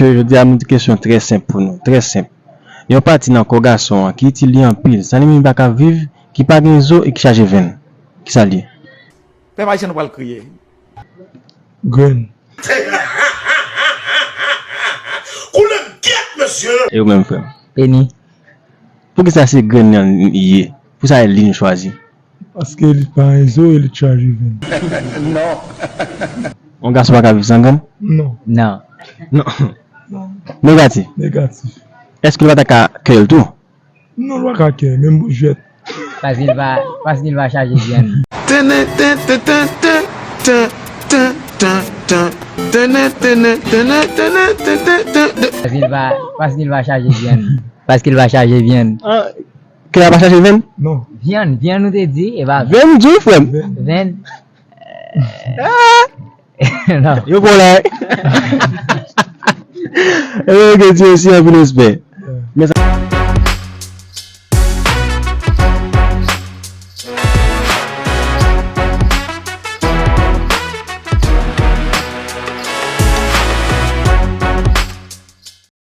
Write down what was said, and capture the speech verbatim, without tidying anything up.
Jodi a, m kesyon trè senp pou nou, trè senp. Yon pati nan kò gason an ki itil li anpil, san li menm li pa ka viv, ki pa gen zo e ki chaje venn. Kisa l ye? Pèp ayisyen nou pral kriye. Grenn. Koulè gyèt, mesye! E ou menm, frè m? Peni. Poukisa se grenn nan li ye? Poukisa e li nou chwazi? Paske li pa gen zo e li chaje venn. Non. Yon gason pa ka viv san grenn? Non. Non. Non. Negatif. Negatif. Èske l pa ta ka kè l tou? Non, l pa ka kè, menm pou jwèt. Paske l pa, paske l pa chaje vyann. Tenen, ten, ten, ten, ten, ten, ten, ten, ten. Tenen, tenen, tenen, tenen, ten, ten, ten, ten. Paske l pa, paske l pa chaje vyann. Paske l pa chaje vyann. Ah, kè a pa chaje venn? Non. Vyann, vyann ou te di, e pa venn. Venn di, frè m. Venn. Venn. Ah! Non. Yo bon la. E ke Dye osi anpil respè. Men sa